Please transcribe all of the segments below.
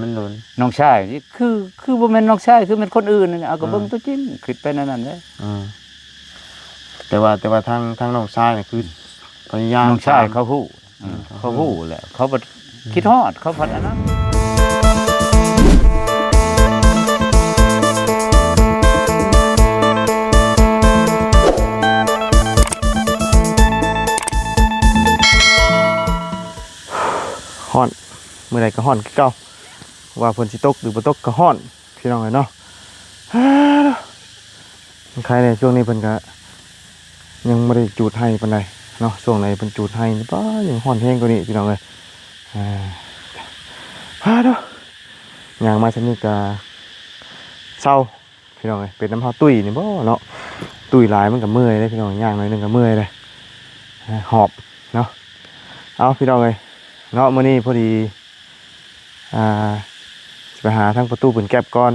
ມັນໂດນ ນ້ອງຊາຍນີ້ຄື ຄືບໍ່ແມ່ນນ້ອງຊາຍ ຄືແມ່ນຄົນອື່ນນັ້ນແຫຼະ ເອົາກໍເບິ່ງ ອ່າ ຕົວຈິງ ຄິດໄປແນວນັ້ນເດ້. ອ່າ ແຕ່ວ່າ ແຕ່ວ່າທາງ ທາງນ້ອງຊາຍນີ້ຄື ອືມ ພະຍາຍາມ ນ້ອງຊາຍ ຕາມ ເຂົາຮູ້ ເອີ ອືມ ເຂົາຮູ້ແຫຼະ ເຂົາບັດ ອືມ ຄິດຮອດ ເຂົາພັດອັນນັ້ນ. ຮ້ອນ ມື້ໃດກໍຮ້ອນຄືເກົ່າ ວ່າຝົນຊິຕົກຫຼືບໍ່ຕົກກໍຮ້ອນ ພີ່ນ້ອງເອີຍເນາະ. ໃຄແດ່ ຊ່ວງນີ້ເພິ່ນກະຍັງບໍ່ໄດ້ຈູດໄຮ່ປານໃດເນາະ ຊ່ວງໃດເພິ່ນຈູດໄຮ່ນີ້ ປ້າ ຍັງຮ້ອນແຮງກວ່ານີ້ ພີ່ນ້ອງເອີຍ. ອ່າ ພາດ ຍ່າງມາຊ່ຳນີ້ກະເຊົາ ພີ່ນ້ອງເອີຍ. ເປັນນຳເຮົາຕຸ້ຍນີ້ບໍ່ເນາະ ຕຸ້ຍຫຼາຍມັນກະເມື່ອຍເດ້ ພີ່ນ້ອງ ຍ່າງໜ້ອຍໜຶ່ງກະເມື່ອຍເດ້ ຫອບເນາະ. ເອົາ ພີ່ນ້ອງເອີຍເນາະ ມື້ນີ້ພໍດີ ອ່າ ຊິໄປຫາທາງປະຕູປືນແກັບກ່ອນ.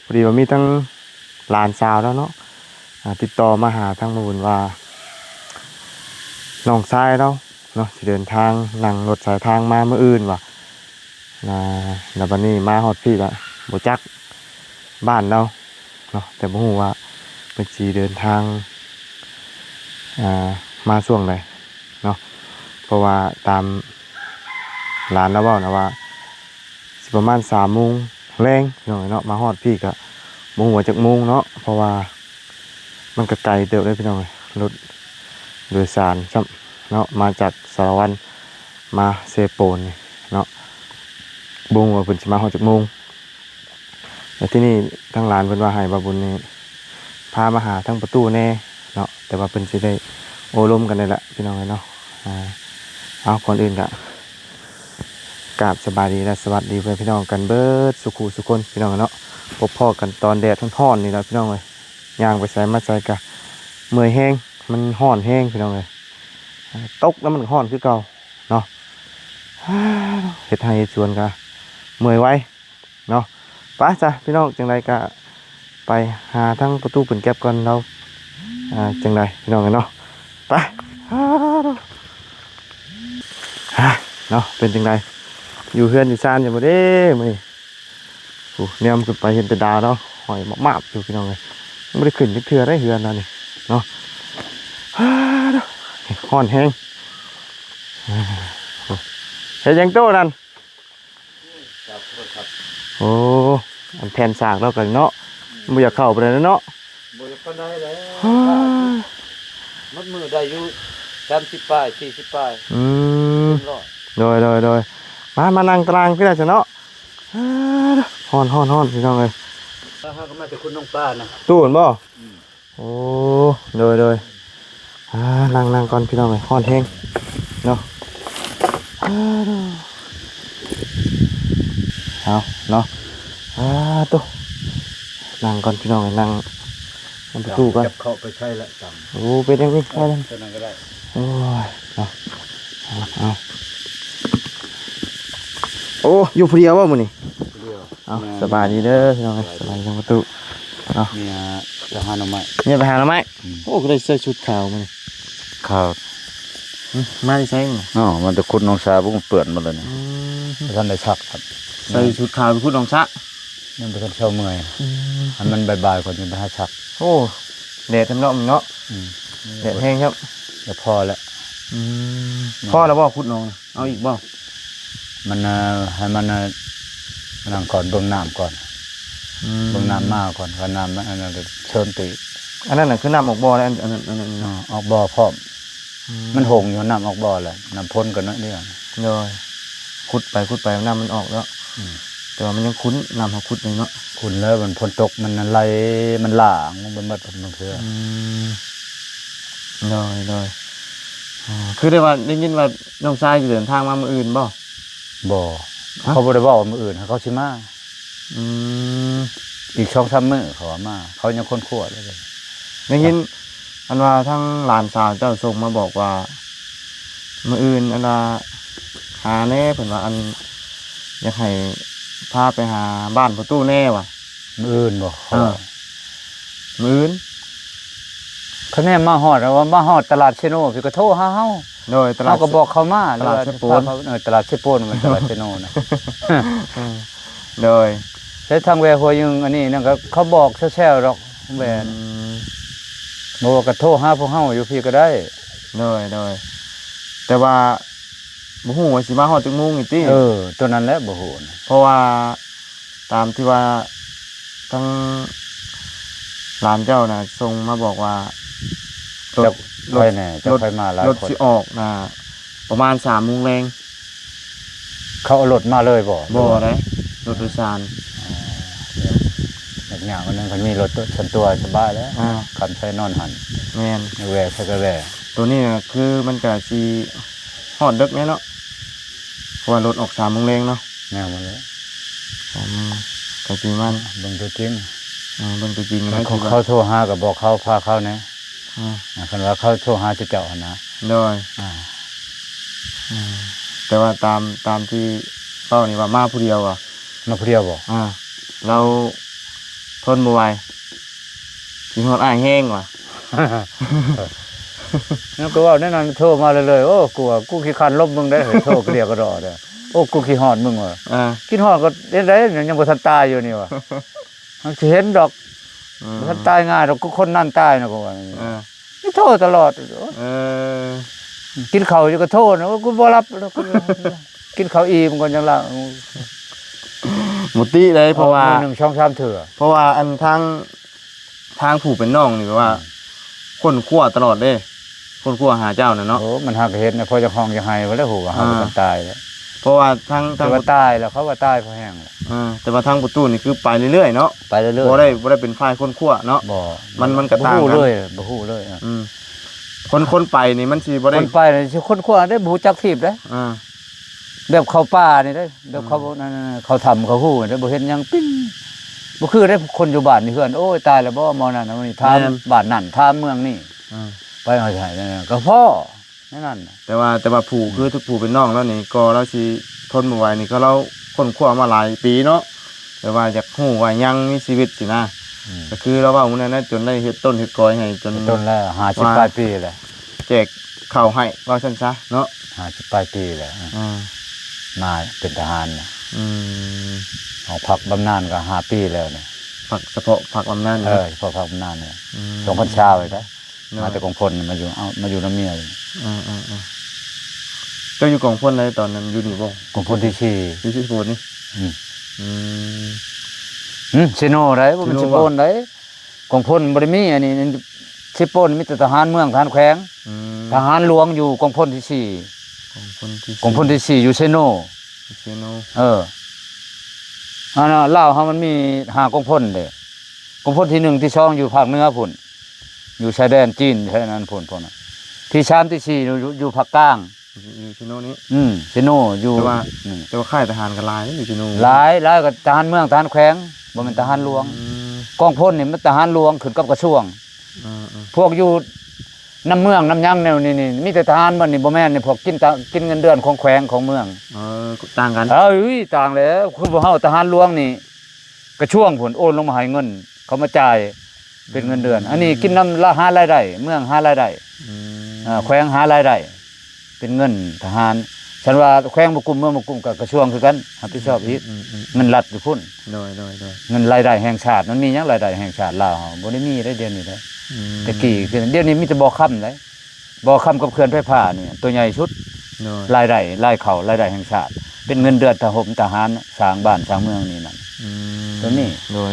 ພໍດີວ່າມີທັງຫຼານສາວແລ້ວເນາະ ອ່າ ຕິດຕໍ່ມາຫາທາງໝູ່ບຸນວ່າ ນ້ອງຊາຍລາວເນາະ ຊິເດີນທາງ ນັ່ງລົດສາຍທາງມາມື້ອື່ນວ່າ ນະ ແລ້ວບັດນີ້ມາຮອດພີ້ລະ ບໍ່ຈັກບ້ານລາວເນາະ ແຕ່ບໍ່ຮູ້ວ່າເພິ່ນຊິເດີນທາງ ອ່າ ມາຊ່ວງໃດເນາະ. ເພາະວ່າຕາມຫຼານລາວເວົ້ານະວ່າ ຊິປະມານສາມໂມງແລງ ພີ່ນ້ອງເອີຍເນາະ. ມາຮອດພີ້ກະບໍ່ຮູ້ວ່າຈັກໂມງເນາະ ເພາະວ່າມັນກະໄກເຕີບເດ້ ພີ່ນ້ອງເອີຍ ລົດໂດຍສານຊ້ຳເນາະ ມາຈາກສາລະວັນ ມາເຊໂປນນີ້ເນາະ ບໍ່ຮູ້ວ່າເພິ່ນຊິມາຮອດຈັກໂມງ. ແລ້ວທີນີ້ທາງຫຼານເພິ່ນວ່າໃຫ້ບ່າວບຸນນີ້ພາມາຫາທາງປະຕູແດ່ເນາະ ແຕ່ວ່າເພິ່ນຊິໄດ້ໂອ້ລົມກັນນີ້ແຫຼະ ພີ່ນ້ອງເອີຍເນາະ. ອ່າ ເອົາ ກ່ອນອື່ນກະກາບສະບາຍດີ ແລະ ສະຫວັດດີເພື່ອນພີ່ນ້ອງກັນເບິດສູ່ຄູ່ສູ່ຄົນ ພີ່ນ້ອງເນາະ. ພົບພໍ້ກັນຕອນແດດຮ້ອນໆນີ້ລະ ພີ່ນ້ອງເອີຍ ຍ່າງໄປໃສມາໃສກະເມື່ອຍແຮງ ມັນຮ້ອນແຮງ ພີ່ນ້ອງເອີຍ. ຕົກແລ້ວມັນກະຮ້ອນຄືເກົ່າເນາະ ເຮັດໄຮ່ເຮັດສວນກະເມື່ອຍໄວເນາະ. ໄປຊະ ພີ່ນ້ອງ ຈັ່ງໃດກະໄປຫາທາງປະຕູປືນແກັບກ່ອນ ລາວ ອ່າ ຈັ່ງໃດ ພີ່ນ້ອງເອີຍເນາະ. ໄປ ເນາະ ເປັນຈັ່ງໃດ ຢູ່ເຮືອນຢູ່ຊານຢູ່ບໍ່ເດ້ມື້ນີ້? ໂອ້ ແນມຂຶ້ນໄປເຫັນແຕ່ດາວເນາະ ຫ້ອຍມາບໆຢູ່ ພີ່ນ້ອງເອີຍ. ຍັງບໍ່ໄດ້ຂຶ້ນຈັກເທື່ອເດ້ເຮືອນລາວນີ້ເນາະ. ຮ້ອນແຮງ. ເຮັດຫຍັງໂຕນັ້ນ? ໂອ້ ອັນແຜ່ນສາກລາວກະເນາະ ບໍ່ຢາກເຂົ້າປານໃດເນາະ. ບໍ່ຢາກປານໃດແຫຼະ ໝົດມື້ໄດ້ຢູ່ສາມສິບປາຍ ສີ່ສິບປາຍ. ອືມ ໂດຍໆໆ ມາ ມານັ່ງຕາລາງພີ້ລະຊະເນາະ. ຮ້ອນໆໆ ພີ່ນ້ອງເອີຍ. ເຮົາກໍມາແຕ່ຂຸດໜອງປານະ ຕູ້ຫັ້ນບໍ່? ອືມ ໂອ້ ໂດຍໆ ອ່າ ນັ່ງ ນັ່ງກ່ອນ ພີ່ນ້ອງເອີຍ ຮ້ອນແຮງເນາະ. ເອົາເນາະ ອ່າ ໂຕ ນັ່ງກ່ອນ ພີ່ນ້ອງເອີຍ ນັ່ງນຳປະຕູກ່ອນ. ຈັບເຂົ້າໄປໃຊ້ລະຈັງ. ໂອ້ ເປັນຫຍັງນີ້? ເອີ ໃຊ້ນຳ ໂຕນັ້ນກໍໄດ້. ໂອ້ຍ ເນາະ ເອົາ ເອົາ ໂອ້ ຢູ່ຜູ້ດຽວບໍ່ມື້ນີ້? ຜູ້ດຽວ. ເອົາ ສະບາຍດີເດີ ພີ່ນ້ອງເອີຍ ສະບາຍດີທັງປະຕູເນາະ. ເມຍໄປຫາໜໍ່ໄມ້ ເມຍໄປຫາໜໍ່ໄມ້. ອືມ ໂອ້ ຄືໄດ້ໃສ່ຊຸດຂາວມື້ນີ້ ຂາວ. ຫຶ ມາແຕ່ໃສນີ້? ອໍ ມາແຕ່ຂຸດໜອງສາ ບໍ່ເປື້ອນໝົດແລ້ວນີ້. ອືມ ບໍ່ທັນໄດ້ຊັກ. ໃສ່ຊຸດຂາວໄປຂຸດໜອງສາ ຍັງບໍ່ທັນເຊົາເມື່ອຍ. ອືມ ໃຫ້ມັນບ່າຍໆກ່ອນຈຶ່ງໄປຫາຊັກ. ໂອ້ ແດດແທ້ເນາະ ເນາະ. ອືມ ແດດແຮງຄັບ ແລ້ວພໍແລ້ວ. ອືມ ພໍແລ້ວບໍ່ຂຸດໜອງ? ເອົາອີກບໍ່? ມັນ ເອີ ໃຫ້ມັນ ເອີ ນັ້ນກ່ອນ ເບິ່ງນ້ຳກ່ອນ. ອືມ ເບິ່ງນ້ຳມາກ່ອນ ຄັນນ້ຳມັນອັນນັ້ນເຊີນຕີ. ອັນນັ້ນນະຄືນ້ຳອອກບໍ່ແລ້ວ ອັນ ອັນນັ້ນ ອັນນັ້ນ ອາ ອອກບໍ່ພ້ອມ. ອືມ ມັນຫົງຢູ່ ນ້ຳອອກບໍ່ແຫຼະ ນ້ຳຝົນກໍໜ້ອຍດຽວ. ໂດຍ ຂຸດໄປຂຸດໄປນ້ຳມັນອອກແລ້ວ. ອືມ ແຕ່ວ່າມັນຍັງຂຸ້ນ ນ້ຳເຮົາຂຸດນີ້ເນາະ. ຂຸ້ນແລ້ວມັນຝົນຕົກ ມັນໄຫຼ ມັນຫຼາງລົງໄປໝົດບາງເທື່ອ. ອືມ ໂດຍ ໂດຍ. ອ່າ ຄືໄດ້ວ່າ ໄດ້ຍິນວ່ານ້ອງຊາຍຊິເດີນທາງມາມື້ອື່ນບໍ່? ບໍ່ ຮະ? ເຂົາບໍ່ໄດ້ເວົ້າວ່າມື້ອື່ນ ເຂົາຊິມາ. ອືມ ອີກສອງສາມມື້ເຂົາວ່າມາ ເຂົາຍັງຄົ້ນຄວ້າຢູ່ເດ້. ໄດ້ຍິນອັນວ່າທາງຫຼານສາວເຈົ້າສົ່ງມາບອກວ່າ ມື້ອື່ນອັນວ່າຫາແດ່ ເພິ່ນວ່າ ອັນ ຢາກໃຫ້ພາໄປຫາບ້ານພໍ່ຕູ້ແດ່ວ່າ. ມື້ອື່ນບໍ່? ເອີ ມື້ອື່ນ. ຄະແນນມາຮອດ ວ່າມາຮອດຕະຫຼາດເຊໂນ ພີ່ກໍໂທຫາເຮົາ. ໂດຍ ຕະຫຼາດ ເຮົາກໍບອກເຂົາມາ ຕະຫຼາດເຊໂປນ ເອີ ຕະຫຼາດເຊໂປນ ມັນຕະຫຼາດເຊໂນນະ. ໂດຍ ແຕ່ທາງແວ່ຫົວຍຶງ ອັນນີ້ນະ ກໍເຂົາບອກແຊວໆດອກ ແວ່ ອືມ ບໍ່ວ່າກໍໂທຫາພວກເຮົາຢູ່ພີ້ກໍໄດ້. ໂດຍ ໂດຍ ແຕ່ວ່າບໍ່ຮູ້ວ່າຊິມາຮອດຈັກໂມງນີ້ຕິ? ເອີ ຕົວນັ້ນແຫຼະບໍ່ຮູ້ນະ ເພາະວ່າຕາມທີ່ວ່າທາງຫຼານເຈົ້ານະສົ່ງມາບອກວ່າ ລົດ ຈັກໃຜແດ່ ຈັກໃຜມາຫຼາຍຄົນ ລົດຊິອອກນະ ປະມານສາມໂມງແລງ. ເຂົາເອົາລົດມາເລີຍບໍ່? ບໍ່ໄດ໋ ລົດໂດຍສານ. ອໍ ຍາກໆ ອັນນັ້ນ ຄັນມີລົດສ່ວນຕົວສະບາຍແລ້ວ ອ່າ ຄຳໃສ່ນອນຫັ້ນ. ແມ່ນ ແວ່ໃສກໍແວ່. ໂຕນີ້ນະ ຄືມັນກະຊິຮອດເດິກແນ່ເນາະ ເພາະວ່າລົດອອກສາມໂມງແລງເນາະ. ແນວມັນແຫຼະ ສາມໂມງ ກະຊິປະມານ ເບິ່ງຕົວຈິງ ເອີ ເບິ່ງຕົວຈິງ ຄັນເຂົາ ເຂົາໂທຫາກໍບອກເຂົາ ພາເຂົາແດ່. ອ່າ ອ່າ ຄັນວ່າເຂົາໂທຫາເຈົ້າຫັ້ນນະ. ໂດຍ ອ່າ ອືມ ແຕ່ວ່າຕາມ ຕາມທີ່ເວົ້ານີ້ວ່າມາຜູ້ດຽວບໍ? ມາຜູ້ດຽວບໍ? ອ່າ ລາວທົນບໍ່ໄຫວ ຄິດຮອດອ້າຍແຮງວ່າ. ນັ້ນກໍເວົ້າແນວນັ້ນ ໂທມາເລື້ອຍໆ ໂອ້ ກູວ່າ ກູຂີ້ຄ້ານລົມມຶງເດ້ ໂທກະດຽກະດໍ້ເດ້ ໂອ້ ກູຂີ້ຮອດມຶງວ່າ. ອ່າ ຄິດຮອດກໍເຮັດໃດ ຍັງບໍ່ທັນຕາຍຢູ່ນີ້ວ່າ. ມັນຊິເຫັນດອກ ອືມ ບໍ່ທັນຕາຍງ່າຍດອກ ຄືຄົນນັ້ນຕາຍນະ ກໍວ່າ. ເອີ ນີ້ໂທຕະຫຼອດ. ເອີ ກິນເຂົ້າຢູ່ກໍໂທນະ ໂອ້ຍ ກູບໍ່ຫຼັບ ກິນເຂົ້າອີ່ມກ່ອນຈັ່ງລະ. ບໍ່ຕິໄດ໋ ເພາະວ່າມື້ໜຶ່ງສອງສາມເທື່ອ ເພາະວ່າອັນທາງ ທາງຜູ້ເປັນນ້ອງນີ້ແບບວ່າ ອືມ ຄົ້ນຄວ້າຕະຫຼອດເດ້ ຄົ້ນຄວ້າຫາເຈົ້ານະເນາະ. ໂອ້ ມັນຫາກະເຮັດນະ ພໍຢາກຮ້ອງຢາກໄຫ້ພຸ້ນແຫຼະ ຮູ້ວ່າເຮົາ ອ່າ ບໍ່ທັນຕາຍແລ້ວ. ເພາະວ່າທາງ ທາງ ແຕ່ວ່າຕາຍແລ້ວ ເຂົາວ່າຕາຍພໍແຮງແລ້ວ. ອ່າ ແຕ່ວ່າທາງປະຕູນີ້ຄືໄປເລື້ອຍໆເນາະ ໄປເລື້ອຍໆ ບໍ່ໄດ້ ບໍ່ໄດ້ເປັນຝ່າຍຄົ້ນຄວ້າເນາະ. ບໍ່ ມັນ ມັນກະຕ່າງກັນ ບໍ່ຮູ້ເລີຍ ບໍ່ຮູ້ເລີຍ. ອືມ ຄົນ ຄົນໄປນີ້ມັນຊິບໍ່ໄດ້ ຄົນໄປນີ້ຊິຄົ້ນຄວ້າໄດ້ ບໍ່ຮູ້ຈັກທີບເດ້. ອ່າ ແບບເຂົ້າປ່ານີ້ເດ້ ແບບເຂົາ ອືມ ນັ້ນ ເຂົ້າຖ້ຳເຂົ້າຮູນີ້ເດ້ ບໍ່ເຫັນຫຍັງ ປີ້ງ ບໍ່ຄືເດ້ ຄົນຢູ່ບ້ານຢູ່ເຮືອນ ໂອ້ຍ ຕາຍແລ້ວບໍ່ ໝໍນັ້ນ ໝໍນີ້ ຖາມ ແມ່ນ ບ້ານນັ້ນ ຖາມເມືອງນີ້. ອ່າ ໄປເອົາໃສ ກໍພໍ ແນວນັ້ນນະ. ແຕ່ວ່າ ແຕ່ວ່າຜູ້ ອືມ ຄືຜູ້ເປັນນ້ອງລາວນີ້ ກໍລາວຊິທົນບໍ່ໄຫວນີ້ ກໍລາວຄົ້ນຄວ້າມາຫຼາຍປີເນາະ ແບບວ່າຢາກຮູ້ວ່າຍັງມີຊີວິດຊີ້ນະ. ອືມ ກໍຄືລາວເວົ້າມື້ນັ້ນນະ ຈົນໄດ້ເຮັດຕົ້ນເຮັດກອຍໃຫ້ ຈົນ ເຮັດຕົ້ນແລ້ວ ຫ້າສິບປາຍປີແລ້ວ ແຈກເຂົ້າໃຫ້ ເວົ້າຊັ້ນຊະເນາະ ຫ້າສິບປາຍປີແລ້ວ. ອ່າ ມາເປັນທະຫານນະ. ອືມ ອອກພັກບຳນານກໍຫ້າປີແລ້ວນະ. ພັກ ສະເພາະພັກບຳນານ ເອີ ນະ ສະເພາະພັກບຳນານນະ. ອືມ ສອງພັນຊາວເລີຍນະ. ໂດຍ ມາແຕ່ກອງພົນ ມາຢູ່ ເອົາ ມາຢູ່ນຳເມຍ. ອ່າໆໆ ເຈົ້າຢູ່ກອງພົນໃດຕອນນັ້ນ ຢູ່ນີ້ບໍ່? ກອງພົນທີສີ່ ຢູ່ເຊໂປນນີ້. ອືມ ອືມ ຫຶ ເຊໂນໃດ໋ ບໍ່ແມ່ນເຊໂປນໃດ໋. ກອງພົນບໍ່ໄດ້ມີ ອັນນີ້ ເຊໂປນມີແຕ່ທະຫານເມືອງ ທະຫານແຂວງ. ອືມ ທະຫານຫຼວງຢູ່ກອງພົນທີສີ່ ກອງພົນທີສີ່ ກອງພົນທີສີ່ຢູ່ເຊໂນ. ເຊໂນ ເອີ ອັນນ່າ ລາວເຮົາມັນມີຫ້າກອງພົນເດ້. ກອງພົນທີໜຶ່ງ ທີສອງ ຢູ່ພາກເໜືອພຸ້ນ ຢູ່ຊາຍແດນຈີນ ແຖວນັ້ນພຸ້ນ ພວກນັ້ນ. ທີສາມ ທີສີ່ ຢູ່ ຢູ່ພາກກາງ ຢູ່ເຊໂນນີ້. ອືມ ເຊໂນຢູ່. ແຕ່ວ່າ ອືມ ແຕ່ວ່າຄ້າຍທະຫານກໍຫຼາຍຢູ່ເຊໂນ. ຫຼາຍ ຫຼາຍກໍທະຫານເມືອງ ທະຫານແຂວງ ບໍ່ແມ່ນທະຫານຫຼວງ. ອືມ ກອງພົນນີ້ມັນທະຫານຫຼວງຂຶ້ນກັບກະຊວງ. ອ່າໆ ພວກຢູ່ນຳເມືອງນຳຫຍັງແນວນີ້ນີ້ ມີແຕ່ທະຫານໝົດນີ້ ບໍ່ແມ່ນນີ້ ພວກກິນຕາ ກິນເງິນເດືອນຂອງແຂວງຂອງເມືອງ. ເອີ ຕ່າງກັນ. ເອີຍ ຕ່າງແລ້ວ ຄືພວກເຮົາທະຫານຫຼວງນີ້ ກະຊວງພຸ້ນໂອນລົງມາໃຫ້ເງິນ ເຂົາມາຈ່າຍເປັນເງິນເດືອນ. ອືມ ອັນນີ້ກິນນຳລະ ຫາລາຍໄດ້ ເມືອງຫາລາຍໄດ້. ອືມ ເອີ ແຂວງຫາລາຍໄດ້ ເປັນເງິນທະຫານ. ຄັນວ່າແຂວງບໍ່ກຸ້ມ ເມືອງບໍ່ກຸ້ມ ກໍກະຊວງຄືກັນ ຮັບຜິດຊອບອີກ. ອືມໆໆ ເງິນລັດຢູ່ພຸ້ນ. ໂດຍໆໆ ເງິນລາຍໄດ້ແຫ່ງຊາດ ມັນມີຫຍັງລາຍໄດ້ແຫ່ງຊາດລາວ ບໍ່ໄດ້ມີໄດ໋ດຽວນີ້ເດ້. ອືມ ແຕ່ກີ້ຄື ດຽວນີ້ມີແຕ່ບໍ່ຄຳເດ້. ບໍ່ຄຳກັບເຂື່ອນໄຟຟ້ານີ້ຕົວໃຫຍ່ສຸດ. ໂດຍ ລາຍໄດ້ ລາຍເຂົ້າ ລາຍໄດ້ແຫ່ງຊາດ ເປັນເງິນເດືອນທະຫົມທະຫານ ສ້າງບ້ານສ້າງເມືອງນີ້ນັ້ນ. ອືມ ຕົວນີ້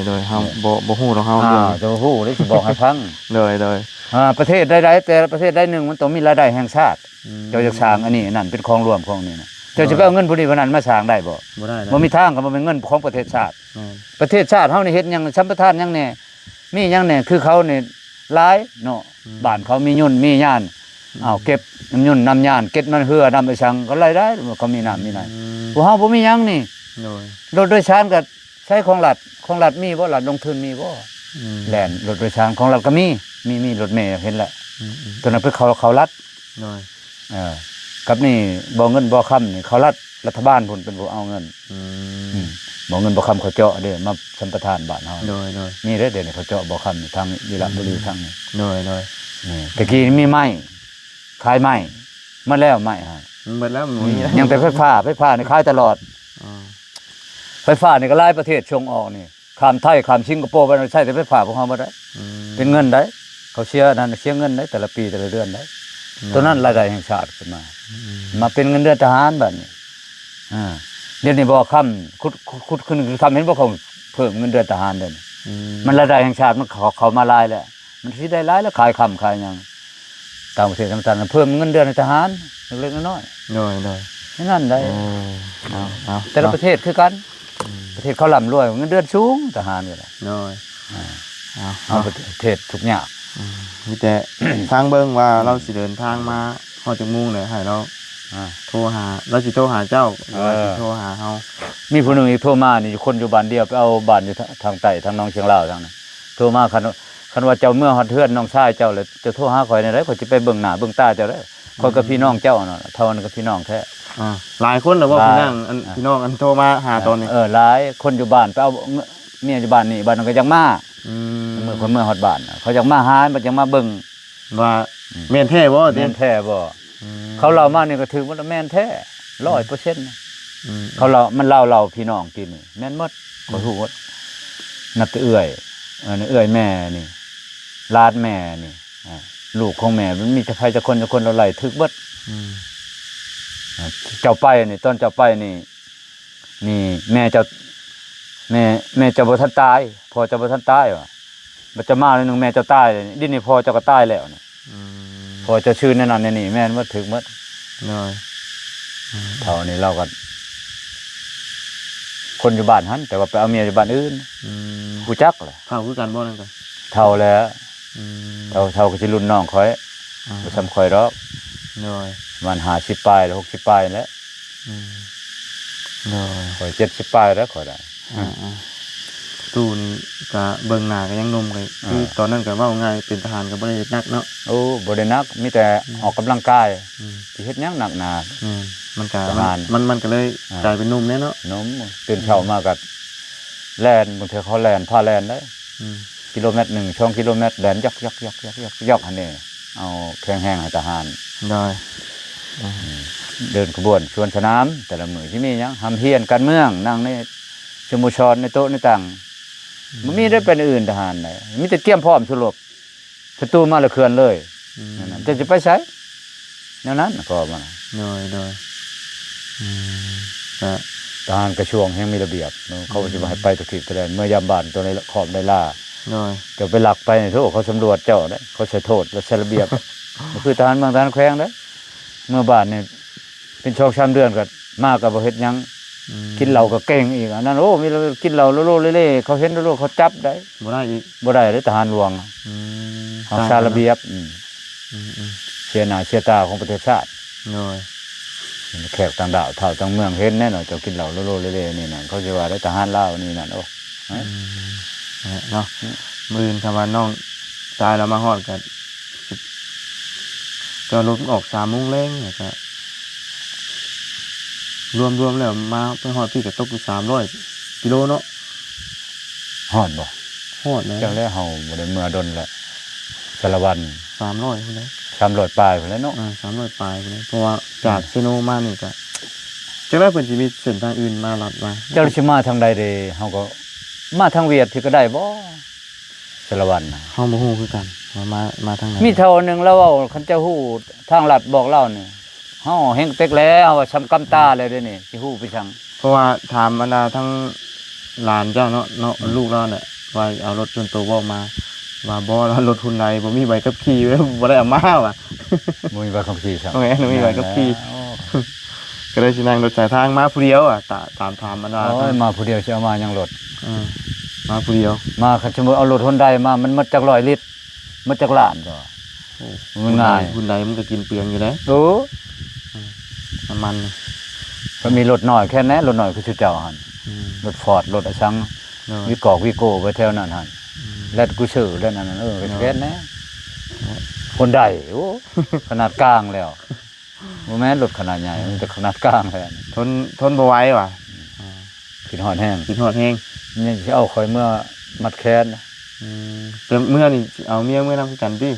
ໂດຍໆ ເຮົາ ແມ່ນ ບໍ່ ບໍ່ຮູ້ດອກເຮົາ. ອ່າ ເລື່ອງ ເຈົ້າຮູ້ເດ້ ຊິບອກໃຫ້ຟັງ. ໂດຍໆ ອ່າ ປະເທດໃດໆ ແຕ່ປະເທດໃດໜຶ່ງ ມັນຕ້ອງມີລາຍໄດ້ແຫ່ງຊາດ. ອືມ ເຈົ້າຢາກສ້າງອັນນີ້ອັນນັ້ນ ເປັນຂອງລວມຂອງນີ້ນະ ເຈົ້າຊິໄປເອົາເງິນຜູ້ນີ້ຜູ້ນັ້ນມາສ້າງໄດ້ບໍ່? ບໍ່ໄດ້ ບໍ່ມີທາງ ກໍບໍ່ແມ່ນເງິນຂອງປະເທດຊາດ. ແມ່ນ ປະເທດຊາດເຮົານີ້ເຮັດຫຍັງ ສຳປະທານຫຍັງແດ່ ມີຫຍັງແດ່ ຄືເຂົານີ້ຫຼາຍເນາະ. ອືມ ບ້ານເຂົາມີຍົນມີຍານ. ອືມ ເອົາເກັບນ້ຳຍົນນ້ຳຍານ ເກັບນ້ຳເຮືອນ້ຳອີສັງ ກໍລາຍໄດ້ ເຂົາມີນ້ຳມີນາ. ອືມ ພວກເຮົາບໍ່ມີຫຍັງນີ້. ໂດຍ ລົດໂດຍສານກໍໃຊ້ຂອງລັດ ຂອງລັດມີບໍ່? ລັດລົງທຶນມີບໍ່? ອືມ ແລ່ນລົດໂດຍສານຂອງລັດກໍມີ ມີ ມີລົດເມເຫັນແລ້ວ. ອືມໆ ຕົວນັ້ນເປັນເຂົ້າ ເຂົ້າລັດ. ໂດຍ ເອີ ກັບນີ້ບໍ່ເງິນບໍ່ຄຳນີ້ ເຂົາລັດ ລັດຖະບານພຸ້ນເປັນຜູ້ເອົາເງິນ. ອືມ ອືມ ບໍ່ເງິນບໍ່ຄຳເຂົາເຈາະເດ້ ມາສຳປະທານບ້ານເຮົາ. ໂດຍໆ ນີ້ເດ້ ດຽວນີ້ເຂົາເຈາະບໍ່ຄຳທາງວິລະບູລີ ອືມ ທາງນີ້. ໂດຍໆ ນີ້ ແຕ່ກີ້ມີໄມ້ ຂາຍໄມ້ ໝົດແລ້ວໄມ້ຫັ້ນ ມັນເບິດແລ້ວ ມັນບໍ່ມີແລ້ວ ຍັງແຕ່ໄຟຟ້າ ໄຟຟ້ານີ້ຂາຍຕະຫຼອດ ອໍ ໄຟຟ້ານີ້ກໍຫຼາຍປະເທດສົ່ງອອກນີ້ ຂ້າມໄທ ຂ້າມສິງກະໂປໄປ ໃຊ້ແຕ່ໄຟຟ້າພວກເຮົາໝົດໄດ໋ ອືມ ເປັນເງິນໄດ໋ ເຂົາເສຍນັ້ນ ເສຍເງິນໄດ໋ ແຕ່ລະປີ ແຕ່ລະເດືອນໄດ໋ ໂຕນັ້ນລາຍໄດ້ແຫ່ງຊາດຂຶ້ນມາ ອືມ ມາເປັນເງິນເດືອນທະຫານບາດນີ້ ອ່າ ດຽວນີ້ບໍ່ຄຳ ຂຸດ ຂຸດ ຂຸດຂຶ້ນຄຳ ເຫັນບໍ່ ເຂົາເພີ່ມເງິນເດືອນທະຫານເດ້ ອືມ ມັນລາຍໄດ້ແຫ່ງຊາດ ມັນເຂົ້າ ເຂົ້າມາຫຼາຍແລ້ວ ມັນຊິໄດ້ຫຼາຍແລ້ວ ຂາຍຄຳຂາຍຫຍັງ ຕ່າງປະເທດ ສຳຄັນ ເພີ່ມເງິນເດືອນໃຫ້ທະຫານເລັກໆນ້ອຍໆ ໂດຍໆ ແຄ່ນັ້ນໄດ໋ ໂອ້ ເອົາໆ ແຕ່ລະປະເທດຄືກັນ ອືມ ປະເທດເຂົາລ່ຳລວຍ ເງິນເດືອນສູງ ທະຫານກໍໄດ້ ໂດຍ ອ່າ ເອົາ ເອົາ ປະເທດທຸກຍາກ ອືມ ມີແຕ່ຟັງເບິ່ງວ່າ ອືມ ລາວຊິເດີນທາງມາຮອດຈັກໂມງແລ້ວ ໃຫ້ລາວ ອ່າ ໂທຫາ ລາວຊິໂທຫາເຈົ້າ ຫຼືວ່າ ເອີ ຊິໂທຫາເຮົາ ມີຜູ້ໜຶ່ງອີກໂທມານີ້ ຄົນຢູ່ບ້ານດຽວ ໄປເອົາບ້ານຢູ່ທາງໃຕ້ ທາງໜອງຊຽງລາວທາງນັ້ນ ໂທມາ ຄັນ ຄັນວ່າເຈົ້າເມືອຮອດເຮືອນນ້ອງຊາຍເຈົ້າແລ້ວ ເຈົ້າໂທຫາຂ້ອຍແນວໃດ ຂ້ອຍຊິໄປເບິ່ງໜ້າເບິ່ງຕາເຈົ້າເດ້ ຂ້ອຍກັບ ອືມ ພີ່ນ້ອງເຈົ້ານັ້ນ ເທົ່ານັ້ນກັບພີ່ນ້ອງແທ້ ອ່າ ຫຼາຍຄົນແລ້ວບໍ່ ຫຼາຍ ພີ່ນ້ອງ ອັນ ອ່າ ພີ່ນ້ອງອັນໂທມາຫາຕອນນີ້ ເອີ ຫຼາຍ ຄົນຢູ່ບ້ານໄປເອົາເມຍຢູ່ບ້ານນີ້ ບ້ານນັ້ນກໍຢາກມາ ອືມ ເມື່ອຂ້ອຍເມືອຮອດບ້ານ ເຂົາຢາກມາຫາ ມັນຢາກມາເບິ່ງ ວ່າ ອືມ ແມ່ນແທ້ບໍ່ຕິ ແມ່ນແທ້ບໍ່ ອືມ ເຂົາເລົ່າມານີ້ກໍຖືກໝົດ ແມ່ນແທ້ ອືມ ຮ້ອຍເປີເຊັນ ອືມ ເຂົາເລົ່າ ມັນເລົ່າ ເລົ່າພີ່ນ້ອງກິນນີ້ ແມ່ນໝົດ ອືມ ຂ້ອຍຮູ້ໝົດ ນັບແຕ່ເອື້ອຍ ເອີ ເອື້ອຍແມ່ນີ້ ຫຼານແມ່ນີ້ ອ່າ ລູກຂອງແມ່ ມັນມີແຕ່ໃຜຈັກຄົນ ຈັກຄົນ ລາວໄລ່ຖືກເບິດ ອືມ ອ່າ ເຈົ້າໄປນີ້ ຕອນເຈົ້າໄປນີ້ ນີ້ແມ່ເຈົ້າ ແມ່ ແມ່ເຈົ້າບໍ່ທັນຕາຍ ພໍ່ເຈົ້າບໍ່ທັນຕາຍວ່າ ບັດເຈົ້າມາໜ້ອຍໜຶ່ງແມ່ເຈົ້າຕາຍ ດິນນີ້ພໍ່ເຈົ້າກໍຕາຍແລ້ວນີ້ ອືມ ພໍ່ເຈົ້າຊື່ແນວນັ້ນແນວນີ້ ແມ່ນໝົດ ຖືກໝົດ ໂດຍ ເຖົ້ານີ້ລາວກໍ ຄົນຢູ່ບ້ານຫັ້ນ ແຕ່ວ່າໄປເອົາເມຍຢູ່ບ້ານອື່ນ ອືມ ຮູ້ຈັກແຫຼະ ເຖົ້າຄືກັນບໍ່ນັ້ນກໍ ເຖົ້າແຫຼະ ອືມ ເຖົ້າ ເຖົ້າກໍຊິລຸ້ນນ້ອງຂ້ອຍ ອ່າ ບໍ່ຊ່ຳຂ້ອຍດອກ ໂດຍ ປະມານຫ້າສິບປາຍ ຫົກສິບປາຍແຫຼະ ອືມ ໂດຍ ຂ້ອຍເຈັດສິບປາຍແລ້ວຂ້ອຍໄດ້ ອ່າໆ ຕູ້ນີ້ກະເບິ່ງໜ້າກໍຍັງໜຸ່ມ ກໍຄື ອ່າ ຕອນນັ້ນກໍເວົ້າງ່າຍ ເປັນທະຫານກໍບໍ່ໄດ້ເຮັດໜັກເນາະ ໂອ້ ບໍ່ໄດ້ໜັກ ມີແຕ່ ອືມ ອອກກຳລັງກາຍ ອືມ ຊິເຮັດຫຍັງໜັກໜາ ແມ່ນ ມັນກະ ທະຫານ ມັນ ມັນ ມັນກໍເລີຍ ອ່າ ກາຍເປັນໜຸ່ມແດ່ເນາະ ໜຸ່ມ ຕື່ນເຊົ້າມາກໍ ອືມ ແລ່ນ ບາງເທື່ອເຂົາແລ່ນ ພາແລ່ນເດ້ ອືມ ກິໂລແມັດໜຶ່ງ ສອງກິໂລແມັດ ແລ່ນຢອກໆໆໆໆ ຢອກຫັ້ນເດ້ ເອົາແຂງແຮງໃຫ້ທະຫານ ໂດຍ ອືມ ເດີນຂະບວນສວນສະໜາມ ແຕ່ລະມື້ຊິມີຫຍັງ ຮ່ຳຮຽນການເມືອງ ນັ່ງໃນສະໂມສອນ ໃນໂຕະໃນຕັ່ງ ອືມ ບໍ່ມີໄດ້ໄປແນວອື່ນ ທະຫານໃດ ມີແຕ່ກຽມພ້ອມສູ້ລົບ ສັດຕູມາແລ້ວເຄື່ອນເລີຍ ອືມ ນັ້ນນະ ເຈົ້າຈະໄປໃສ ແນວນັ້ນກໍວ່າ ໂດຍ ໂດຍ ອືມ ກະ ທະຫານກະຊວງແຮ່ງມີລະບຽບເນາະ ເຂົາຊິບໍ່ໃຫ້ໄປທຸກທີ່ທຸກແດນ ເມືອຢາມບ້ານຕົວໃດຄອບໃດລາ ໂດຍ ເຈົ້າໄປລັກໄປນີ້ ໂທ ເຂົາສຳຫຼວດເຈົ້າເດ້ ເຂົາໃສ່ໂທດ ແລະ ໃສ່ລະບຽບ ບໍ່ຄືທະຫານເມືອງ ທະຫານແຂວງເດ້ ເມືອບ້ານນີ້ ເປັນສອງສາມເດືອນກໍມາກໍບໍ່ເຮັດຫຍັງ ອືມ ກິນເຫຼົ້າກໍເກັ່ງອີກ ອັນນັ້ນ ໂອ້ ມີແຕ່ກິນເຫຼົ້າໂລໆເລໆ ເຂົາເຫັນໂລໆ ເຂົາຈັບໄດ້ ບໍ່ໄດ້ອີກ ບໍ່ໄດ້ເດ້ ທະຫານຫຼວງ ອືມ ຮັກສາລະບຽບ ອືມ ອືມໆ ເສຍໜ້າເສຍຕາຂອງປະເທດຊາດ ໂດຍ ແຂກຕ່າງດ້າວ ທ້າວຕ່າງເມືອງເຫັນແນ່ເນາະ ເຈົ້າກິນເຫຼົ້າໂລໆເລໆ ນີ້ນັ້ນ ເຂົາຊິວ່າໄດ້ທະຫານລາວ ນີ້ນັ້ນ ໂອ້ ອືມ ເນາະ ອືມ ມື້ອື່ນຄັນວ່ານ້ອງຊາຍລາວມາຮອດກໍ ຈອດລົດອອກສາມໂມງແລງ ແລ້ວກະລວມໆແລ້ວມາໄປຮອດພີ້ກະຕົກຢູ່ສາມຮ້ອຍກິໂລເນາະ ຮອດບໍ່? ຮອດແລ້ວ ຈັກແລ້ວ ເຮົາບໍ່ໄດ້ເມືອດົນແລ້ວ ສາລະວັນ ສາມຮ້ອຍພຸ້ນແຫຼະ ສາມຮ້ອຍປາຍພຸ້ນແຫຼະເນາະ ເອີ ສາມຮ້ອຍປາຍພຸ້ນແຫຼະ ເພາະວ່າຈາກ ອືມ ເຊໂນມານີ້ກະ ຈັກແລ້ວເພິ່ນຊິມີເສັ້ນທາງອື່ນມາລັດວ່າ ເຈົ້າຊິມາທາງໃດເດ ເຮົາກໍມາທາງຫວຽດພີ້ກໍໄດ້ບໍ່? ສາລະວັນນະ ເຮົາບໍ່ຮູ້ຄືກັນວ່າມາ ມາທາງໃດ ມີເຖົ້າໜຶ່ງລາວເວົ້າ ຄັນເຈົ້າຮູ້ທາງລັດບອກລາວນີ້ ເຮົາແຮ່ງເຕັກແລ້ວ ວ່າຊ່ຳກຳຕາແລ້ວເດນີ້ ຊິຮູ້ໄປສັງ ເພາະວ່າຖາມບັນດາທັງຫຼານເຈົ້າເນາະ ເນາະ ອືມ ລູກລາວແຫຼະ ວ່າເອົາລົດສ່ວນໂຕບໍ່ມາ ວ່າບໍ່ ລົດຮຸນໄດ ບໍ່ມີໃບຂັບຂີ່ ບໍ່ໄດ້ເອົາມາວ່າ ບໍ່ມີໃບຂັບຂີ່ຊ້ຳ ບໍ່ແມ່ນ ບໍ່ມີໃບຂັບຂີ່ ນັ້ນແຫຼະ ໂອ້ ກໍເລີຍຊິນັ່ງລົດສາຍທາງມາຜູ້ດຽວ ຕາ ຕາມຖາມອັນວ່າ ໂອ້ຍ ມາຜູ້ດຽວຊິເອົາມາຫຍັງລົດ ເອີ ມາຜູ້ດຽວ ມາ ຄັນສົມມຸດເອົາລົດຮຸນໄດມາ ມັນໝົດຈັກຮ້ອຍລິດ ໝົດຈັກລ້ານກໍ ໂອ້ ມັນງ່າຍ ຮຸນໄດ ຮຸນໄດມັນກໍກິນເປືອງຢູ່ເດ້ ໂອ້ ອືມ ນ້ຳມັນ ກໍມີລົດນ້ອຍແຄ່ນັ້ນແຫຼະ ລົດນ້ອຍຄືຊຸມເຈົ້າຫັ້ນ ອືມ ລົດຟອດ ລົດອະສັງ ໂດຍ ວີກອກ ວີໂກ້ ໄປແຖວນັ້ນຫັ້ນ ອືມ ແລັນຄຣູເຊີ ແລ່ນອັນນັ້ນ ເອີ ກໍ ໂດຍ ແມ່ນແຫຼະ ໂອ້ ຮຸນໄດ ໂອ້ ຂະໜາດກາງແລ້ວ ບໍ່ແມ່ນລົດຂະໜາດໃຫຍ່ ອືມ ມີແຕ່ຂະໜາດກາງເທົ່ານັ້ນ ທົນ ທົນບໍ່ໄຫວວ່າ ອືມ ອືມ ຄິດຮອດແຮງ ຄິດຮອດແຮງ ຍັງຊິເອົາຂ້ອຍເມືອມັດແຂນ ອືມ ແຕ່ເມືອນີ້ຊິເອົາເມຍເມືອນຳຄືກັນຕິ?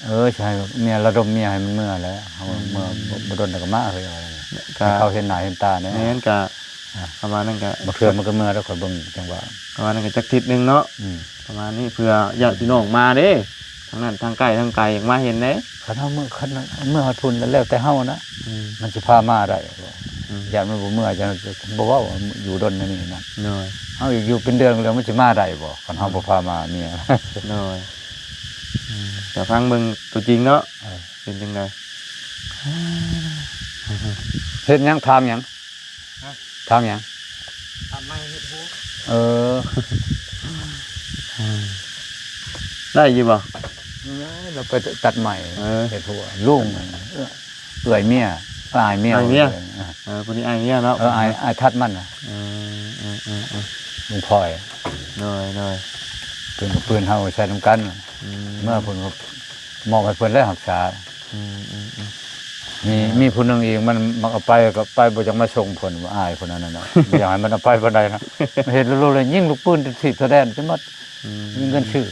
ເອີ ຊິໃຫ້ເມຍລະດົມເມຍໃຫ້ມັນເມືອແຫຼະ ເຮົາເມືອ ອືມ ບໍ່ ບໍ່ດົນແລ້ວກໍມາເຮີ້ຍ ວ່າແລ້ວ ກະ ໃຫ້ເຂົາເຫັນໜ້າເຫັນຕາແດ່ ແມ່ນ ກະ ອ່າ ປະມານນັ້ນ ກະ ບາງເທື່ອມັນກໍເມືອແລ້ວ ຂ້ອຍເບິ່ງຈັງຫວະ ປະມານນັ້ນກໍຈັກທິດໜຶ່ງເນາະ ອືມ ປະມານນີ້ ເພື່ອຍາດພີ່ນ້ອງມາເດ້ ທາງນັ້ນທາງໃກ້ທາງໄກຢາກມາເຫັນເດ້ ຄັນເຮົາເມືອ ຄັນເມືອຮອດພຸ້ນແລ້ວ ແລ້ວແຕ່ເຮົານະ ອືມ ມັນຊິພາມາໄດ້ບໍ່ ອືມ ຢ້ານມັນບໍ່ເມືອ ຢ້ານບໍ່ເວົ້າວ່າຢູ່ດົນແນວນີ້ນະ ໂດຍ ເຮົາຢູ່ເປັນເດືອນແລ້ວ ມັນຊິມາໄດ້ບໍ່ ຄັນເຮົາ ອືມ ບໍ່ພາມາເມຍ ໂດຍ ອືມ ກໍຟັງເບິ່ງຕົວຈິງເນາະ ເອີ ເປັນຈັ່ງໃດ ເຮັດຫຍັງ ຖາງຫຍັງ? ຮະ? ຖາງຫຍັງ? ຕັດໄມ້ເຮັດຫົວ ເອີ ໄດ້ຢູ່ບໍ່? ເອີ ລາວໄປຕັດໄມ້ ເອີ ເຮັດຫົວ ລຸງ ເອື້ອຍເມຍ ອ້າຍເມຍ ອ້າຍເມຍ ເອີ ເອີ ຜູ້ນີ້ອ້າຍເມຍເນາະ ເອີ ອ້າຍ ອ້າຍທັດມັນນະ ເອີ ເອີ ເອີ ເອີ ລຸງພອຍ ໂດຍ ໂດຍ ເພິ່ນກັບເພິ່ນເຮົາໃຊ້ນຳກັນ ອືມ ເມື່ອເພິ່ນກໍມອບໃຫ້ເພິ່ນແລ້ວຮັກສາ ອືມ ອືມ ອືມ ມີ ມີຜູ້ໜຶ່ງອີກ ມັນມັກເອົາໄປ ກໍໄປບໍ່ຢາກມາສົ່ງເພິ່ນ ອາຍເພິ່ນອັນນັ້ນນະ ບໍ່ຢາກໃຫ້ມັນເອົາໄປປານໃດນະ ເຮັດລູກແລ້ວຍິງລູກປືນຈະຖີບສະແດນຈະໝົດ ອືມ ມີເງິນຊື້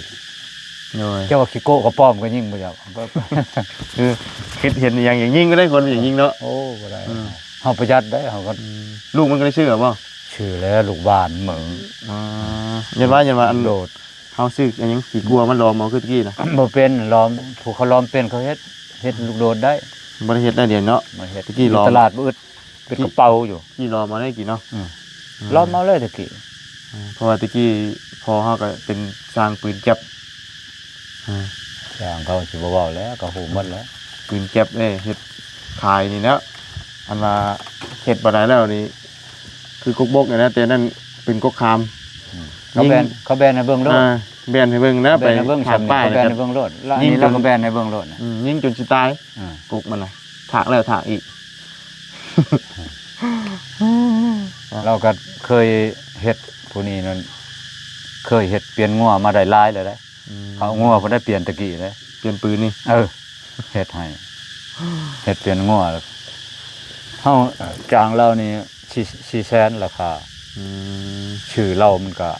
ໂດຍ ເຈົ້າວ່າຂີ້ໂກະກະປ້ອມກໍຍິງບໍ່ຢາກ ຄືຄິດເຫັນອີ່ຫຍັງຢາກຍິງກໍໄດ້ ຄົນຢາກຍິງເນາະ ໂອ້ ບໍ່ໄດ້ ອືມ ເຮົາປະຢັດໄດ໋ ເຮົາກໍ ອືມ ລູກມັນກໍໄດ້ຊື້ແລ້ວບໍ່? ຊື້ແລ້ວ ລູກບ້ານເໝີ ອໍ ຢ້ານວ່າ ຢ້ານວ່າອັນໂດດ ເຮົາຊື້ອັນຫຍັງ ຂີ້ກົວມັນຫຼອມເອົາຄືຕະກີ້ນະ ບໍ່ເປັນ ຫຼອມ ຜູ້ເຂົາຫຼອມເປັນເຂົາເຮັດ ເຮັດລູກໂດດໄດ້ ບໍ່ໄດ້ເຮັດໄດ້ດຽວເນາະ ບໍ່ເຮັດ ຕະກີ້ຫຼອມ ຢູ່ຕະຫຼາດບໍ່ອຶດ ເປັນກະເປົາຢູ່ ຕະກີ້ຫຼອມເອົາໄດ້ກີ້ເນາະ ອືມ ອືມ ຫຼອມເອົາເລີຍຕະກີ້ ອືມ ເພາະວ່າຕະກີ້ພໍ່ເຮົາກໍເປັນຊ່າງປືນຈັບ ອືມ ຊ່າງເຂົາຊິບໍ່ເວົ້າແລ້ວ ເຂົາຮູ້ໝົດແລ້ວ ປືນຈັບເດ້ ເຮັດຂາຍນີ້ແຫຼະ ອັນວ່າເຮັດບໍ່ໄດ້ແລ້ວນີ້ ຄືກົກບົກນີ້ນະ ແຕ່ນັ້ນເປັນກົກຄາມ ອືມ ເຂົາແບນ ຍິງ ເຂົາແບນໃຫ້ເບິ່ງໂລດ ອ່າ ແບນໃຫ້ເບິ່ງນະ ເຂົາແບນໃຫ້ເບິ່ງ ໄປຖາມປ້າຍ ເຂົາແບນໃຫ້ເບິ່ງໂລດ ລະ ນີ້ລະ ຍິງ ລະກໍແບນໃຫ້ເບິ່ງໂລດນະ ອືມ ຍິງຈົນຊິຕາຍ ອ່າ ກົກມັນນະ ຖາກແລ້ວຖາກອີກ ລາວກໍເຄີຍເຮັດ ຜູ້ນີ້ນັ້ນ ເຄີຍເຮັດປ່ຽນງົວມາໄດ້ຫຼາຍແລ້ວເດ້ ອືມ ເອົາງົວເພິ່ນໄດ້ປ່ຽນຕະກີ້ເດ້ ປ່ຽນປືນນີ້ ເອີ ເຮັດໃຫ້ ເຮັດປ່ຽນງົວ ເຮົາຈ້າງລາວນີ້ສີ່ ສີ່ແສນລາຄາ ອືມ ຊື້ເຫຼົ້າມັນກະ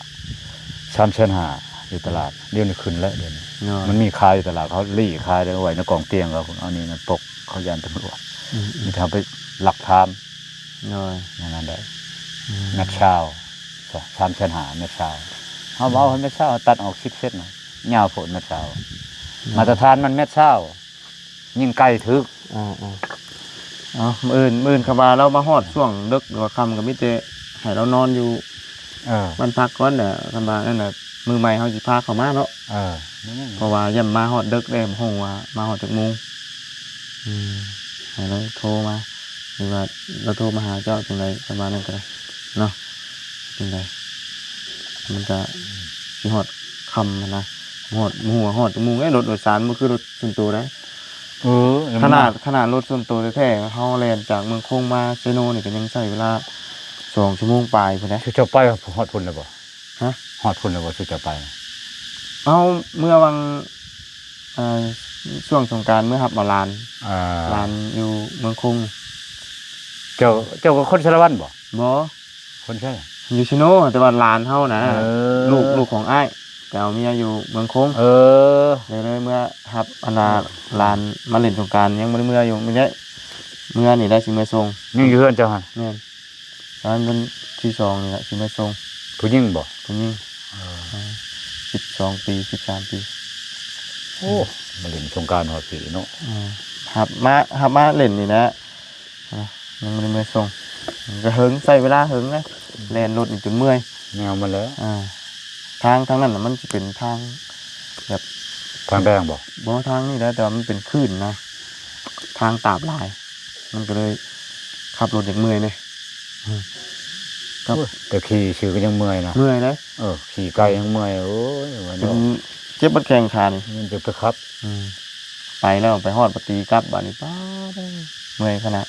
ສາມແສນຫ້າຢູ່ຕະຫຼາດ ດຽວນີ້ຂຶ້ນແລ້ວ ດຽວນີ້ ເນາະ ມັນມີຂາຍຢູ່ຕະຫຼາດ ເຂົາລີ້ຂາຍໄວ້ໃນກອງຕຽງເຂົາ ເອົານີ້ນັ້ນປົກ ເຂົາຢ້ານຕຳຫຼວດ ອືມ ມີແຕ່ເຮົາໄປລັກຖາມ ໂດຍ ແນວນັ້ນໄດ໋ ອືມ ແມັດຊາວ ສາມແສນຫ້າ ແມັດຊາວ ເຮົາເວົ້າໃຫ້ແມັດຊາວ ເຮົາຕັດອອກສິບເຊັນນະ ຍາວໂພດແມັດຊາວ ເນາະ ມາດຕະຖານມັນແມັດຊາວ ຍິງໄກຖືກ ອ່າໆ ເອົາ ມື້ອື່ນ ມື້ອື່ນຄຳວ່າລາວມາຮອດຊ່ວງເດິກ ຫຼືວ່າຄ່ຳ ກໍມີແຕ່ໃຫ້ລາວນອນຢູ່ ເອີ ບ້ານພັກກ່ອນແຫຼະ ຄັນວ່ານັ້ນນະ ມື້ໃໝ່ເຮົາຊິພາເຂົ້າມາເນາະ ເອີ ເພາະວ່າຢ້ານມາຮອດເດິກເດ້ ບໍ່ຮູ້ວ່າມາຮອດຈັກໂມງ ອືມ ໃຫ້ລາວໂທມາ ຫຼືວ່າລາວໂທມາຫາເຈົ້າຈັ່ງໃດ ປະມານນັ້ນກໍໄດ້ເນາະ ຈັ່ງໃດ ມັນກໍຊິຮອດຄ່ຳຫັ້ນນະ ຮອດ ບໍ່ຮູ້ວ່າຮອດຈັກໂມງເດ້ ລົດໂດຍສານບໍ່ຄືລົດສ່ວນໂຕໃດ ເອີ ຂະໜາດ ຂະໜາດລົດສ່ວນໂຕແທ້ໆ ເຮົາແລ່ນຈາກເມືອງຄົງມາເຊໂນນີ້ ກໍຍັງໃຊ້ເວລາສອງຊົ່ວໂມງປາຍພຸ້ນເດ້ ເຈົ້າໄປຮອດພຸ້ນແລ້ວບໍ່? ຮະ? ຮອດພຸ້ນແລ້ວບໍ່ ຊຸເຈົ້າໄປ? ເຮົາເມື່ອຫວ່າງ ເອີ ຊ່ວງສົງການ ເມື່ອຮັບເອົາຫຼານ ອ່າ ຫຼານຢູ່ເມືອງຄົງ. ເຈົ້າ ເຈົ້າກໍຄົນສາລະວັນບໍ່? ບໍ່ ຄົນໃສ? ຢູ່ເຊໂນ ແຕ່ວ່າຫຼານເຮົານະ ເອີ ລູກ ລູກຂອງອ້າຍ ໄປເອົາເມຍຢູ່ເມືອງຄົງ ເອີ ເລີຍ ເລີຍເມື່ອຮັບອັນນ່າ ເອີ ຫຼານມາຫຼິ້ນສົງການ ຍັງບໍ່ໄດ້ເມືອຢູ່ ມື້ນີ້ ເມື່ອນີ້ໄດ້ຊິເມືອສົ່ງ. ຍັງຢູ່ເຮືອນເຈົ້າຫັ້ນ? ແມ່ນ. ປະມານວັນທີສອງນີ້ແຫຼະ ຊິມາສົ່ງ. ຜູ້ຍິງບໍ່? ຜູ້ຍິງ. ເອີ ສິບສອງປີ ສິບສາມປີ. ໂອ້ ມາເຫຼັ້ນສົງການຮອດພີ້ເນາະ. ເອີ ຮັບມາ ຮັບມາເຫຼັ້ນນີ້ແຫຼະ. ເອີ ຍັງບໍ່ໄດ້ມາສົ່ງ. ມັນກໍເຫິງ ໃຊ້ເວລາເຫິງນະ. ອືມ ແລ່ນລົດນີ້ຈົນເມື່ອຍ. ແນວມັນແຫຼະ. ເອີ ທາງ ທາງນັ້ນນະ ມັນຊິເປັນທາງແບບ ທາງແດງບໍ່? ບໍ່ ທາງນີ້ແຫຼະ ແຕ່ວ່າມັນເປັນຄື້ນນະ. ທາງຕາບຫຼາຍ. ມັນກໍເລີຍຂັບລົດຢາກເມື່ອຍເດ້. ອືມ ຄັບ ໂອ້ຍ ແຕ່ຂີ່ຊື່ກໍຍັງເມື່ອຍນະ. ເມື່ອຍເດ້. ເອີ ຂີ່ໄກຍັງເມື່ອຍ. ໂອ້ຍ ວ່າເນາະ ຈົນເຈັບໝົດແຂ້ງຂານີ້. ມັນຈະໄປຂັບ. ອືມ ໄປແລ້ວໄປຮອດ ໄປຕີກັບບາດນີ້ ປາດເອີຍ ເມື່ອຍຂະໜາດ.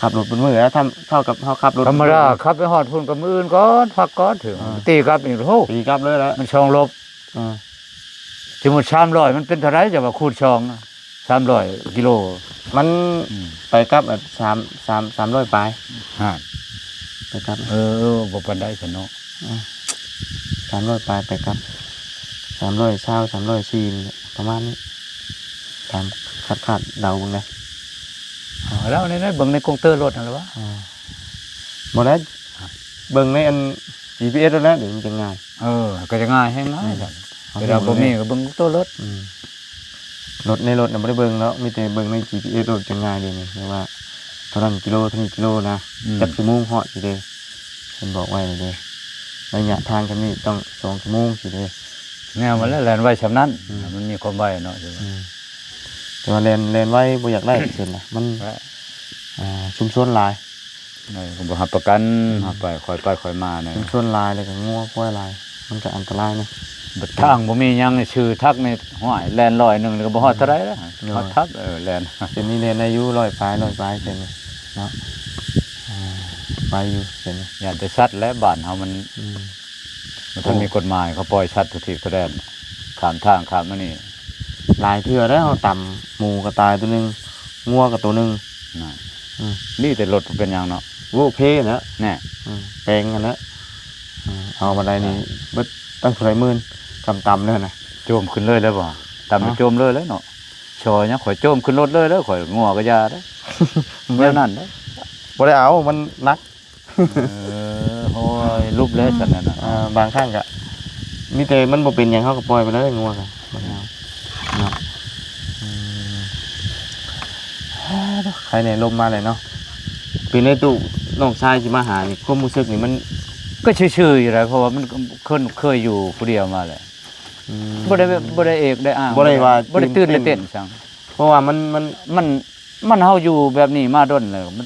ຂັບລົດເປັນມື້ແລ້ວ ທຳ ເທົ່າກັບເຮົາຂັບລົດ ທຳມະດາ ເປັນມື້. ຂັບໄປຮອດພຸ້ນກໍມື້ອື່ນກ່ອນ ພັກກ່ອນ ເຖິງ. ເອີ ຕີກັບອີກ ໂອ້ ຕີກັບເລີຍແຫຼະ ມັນສອງລົບ. ເອີ ສົມມຸດສາມຮ້ອຍ ມັນເປັນເທົ່າໃດ ຈະວ່າຄູນສອງ ສາມຮ້ອຍກິໂລ. ມັນ ອືມ ໄປກັບ ສາມ ສາມ ສາມຮ້ອຍປາຍ. ຮະ ໄປກັບ. ເອີ ບໍ່ປານໃດຊັ້ນເນາະ. ເອີ ສາມຮ້ອຍປາຍໄປກັບ ສາມຮ້ອຍຊາວ ສາມຮ້ອຍສີ່ ນີ້ແຫຼະ ປະມານນີ້. ຕາມຄາດໆເດົາເບິ່ງນະ. ເອົາແລ້ວນີ້ ເບິ່ງໃນກົງເຕີລົດຫັ້ນລະວະ. ອືມ ບໍ່ໄດ້ ເບິ່ງໃນອັນ ຈີພີເອັສໂລດແລ້ວ ດຽວມັນຈະງ່າຍ. ເອີ ກໍຈະງ່າຍແຮງນະ. ອືມ ເວລາບໍ່ມີກໍເບິ່ງຕົວລົດ. ອືມ ລົດໃນລົດນະບໍ່ໄດ້ເບິ່ງເນາະ ມີແຕ່ເບິ່ງໃນຈີພີເອັສໂລດ ຈະງ່າຍດຽວນີ້ ແບບວ່າເທົ່ານັ້ນກິໂລ ເທົ່ານີ້ກິໂລນະ. ອືມ ຈັກຊົ່ວໂມງຮອດຊິເດ້ ເພິ່ນບອກໄວ້ແລ້ວເດ້ ໄລຍະທາງສ່ຳນີ້ຕ້ອງສອງຊົ່ວໂມງຊິເດ້. ແນວມັນແຫຼະ ແລ່ນໄວສ່ຳນັ້ນ. ອືມ ມັນມີຄວາມໄວເນາະ. ອືມ ແຕ່ວ່າແລ່ນ ແລ່ນໄວບໍ່ຢາກໄດ້ເຊັ່ນນະ ມັນ ແລະ ອ່າ ຊຸມຊົນຫຼາຍ. ເອີ ກໍບໍ່ຮັບປະກັນ. ອືມ ຮັບໄປ ຄ່ອຍໄປຄ່ອຍມານະ. ຊຸມຊົນຫຼາຍ ແລ້ວກໍງົວຄວາຍຫຼາຍ ມັນກໍອັນຕະລາຍນະ. ບັດທາງບໍ່ມີຫຍັງ ຊື່ທັກນີ້ ຫ້ວຍ ແລ່ນຮ້ອຍໜຶ່ງນີ້ກໍບໍ່ຮອດເທົ່າໃດແລ້ວ. ອືມ ຮອດທັກ ເອີ ແລ່ນ ເສັ້ນນີ້ແລ່ນໄດ້ຢູ່ ຮ້ອຍປາຍ ຮ້ອຍປາຍເສັ້ນນີ້ເນາະ. ອ່າ ໄປຢູ່ເສັ້ນນີ້ ຢ້ານແຕ່ສັດແຫຼະ ບ້ານເຮົາມັນ ອືມ ບໍ່ທັນມີກົດໝາຍ ເຂົາປ່ອຍສັດທຸກທີ່ທຸກແດນ ຂ້າມທາງຂ້າມອັນນີ້. ຫຼາຍເທື່ອແລ້ວ ເຮົາຕຳໝູກໍຕາຍໂຕໜຶ່ງ ງົວກໍໂຕໜຶ່ງ. ນະ ອືມ ນີ້ແຕ່ລົດບໍ່ເປັນຫຍັງເນາະ ໂອ້ ເພນະ ແນ່ ອືມ ແປງຫັ້ນນະ. ອືມ ເອົາບັນໄດນີ້ເບິດຕັ້ງເທົ່າໃດໝື່ນ ກຳຕຳແລ້ວນະ. ໂຈມຂຶ້ນເລີຍແລ້ວບໍ່? ຕຳ ຮະ ໂຈມເລີຍແລ້ວເນາະ. ຊອຍຫຍັງ ຂ້ອຍໂຈມຂຶ້ນລົດເລີຍເດີ້ ຂ້ອຍ ງົວກໍຢ່າເດີ້ ແນວນັ້ນເດີ້. ບໍ່ໄດ້ເອົາ ມັນໜັກ. ເອີ ໂອ້ຍ ຫຼຸບແລ້ວຊັ້ນນະ. ອ່າ ບາງຄັ້ງກະມີແຕ່ມັນບໍ່ເປັນຫຍັງ ເຮົາກໍປ່ອຍໄປເລີຍ ງົວກະບໍ່ໄດ້ເອົາເນາະ. ອືມ ໃຄແດ່ລົມມາແລ້ວເນາະ. ເປັນໃດຕູ້ ນ້ອງຊາຍຊິມາຫານີ້ ຄວາມຮູ້ສຶກນີ້ມັນ ກໍຊື່ໆຢູ່ໃດ ເພາະວ່າມັນເຄີຍ ເຄີຍຢູ່ຜູ້ດຽວມາແລ້ວ. ອືມ ບໍ່ໄດ້ແບບ ບໍ່ໄດ້ເອກໄດ້ອ້າງ ບໍ່ໄດ້ວ່າ ບໍ່ໄດ້ຕື່ນ ຕື່ນເຕັ້ນ ໄດ້ເຕັ້ນຫຍັງ ເພາະວ່າມັນ ມັນ ມັນ ມັນ ເຮົາຢູ່ແບບນີ້ມາດົນແລ້ວ ມັນ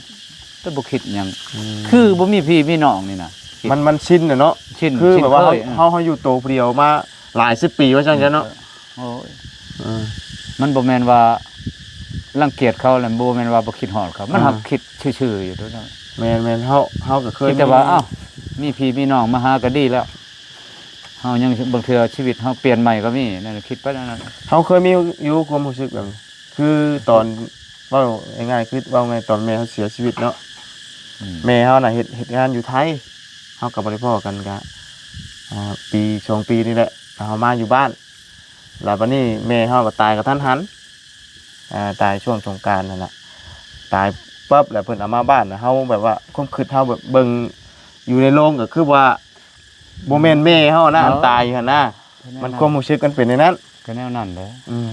ຈະບໍ່ຄິດຫຍັງ. ອືມ ຄືບໍ່ມີພີ່ມີນ້ອງນີ້ນະ ມັນ ມັນຊິນແລ້ວເນາະ ຊິນ ຄືແບບວ່າເຮົາ ຊິນເຄີຍ ເຮົາ ເຮົາຢູ່ໂຕຜູ້ດຽວມາຫຼາຍສິບປີວ່າຊັ້ນຊະເນາະ. ໂອ້ຍ ເອີ ມັນບໍ່ແມ່ນວ່າລັງກຽດເຂົາ ແລະ ບໍ່ແມ່ນວ່າບໍ່ຄິດຮອດເຂົາ ມັນ ອ່າ ຮັກຄິດຊື່ໆຢູ່ໂດຍ. ແມ່ນໆ ເຮົາ ເຮົາກໍເຄີຍ ຄິດແຕ່ວ່າ ມີ ອ້າວ ມີພີ່ມີນ້ອງມາຫາກໍດີແລ້ວ ເຮົາຍັງ ບາງເທື່ອຊີວິດເຮົາປ່ຽນໃໝ່ກໍມີ ນັ້ນ ຄິດໄປແນວນັ້ນ. ເຮົາເຄີຍມີຢູ່ຄວາມຮູ້ສຶກແບບນີ້ ຄືຕອນ ເວົ້າງ່າຍໆ ຄືເວົ້າງ່າຍ ຕອນແມ່ເຮົາເສຍຊີວິດເນາະ. ອືມ ແມ່ເຮົານະເຮັດ ເຮັດງານຢູ່ໄທ ເຮົາກໍບໍ່ໄດ້ພໍ້ກັນ ກະ ອ່າ ປີສອງປີນີ້ແຫຼະ ເຮົາມາຢູ່ບ້ານ ແລ້ວບັດນີ້ແມ່ເຮົາກໍຕາຍກະທັນຫັນ ອ່າ ຕາຍຊ່ວງສົງການຫັ້ນນະ. ຕາຍປັບແລ້ວເພິ່ນເອົາມາບ້ານ ເຮົາແບບວ່າຄວາມຄິດເຮົາແບບເບິ່ງຢູ່ໃນໂລງກໍຄືວ່າ ບໍ່ແມ່ນແມ່ເຮົານະ ເອີ ອັນຕາຍຢູ່ຫັ້ນນະ. ມັນ ຄວາມຮູ້ສຶກມັນເປັນແນວນັ້ນ ກໍແນວນັ້ນແຫຼະ. ອືມ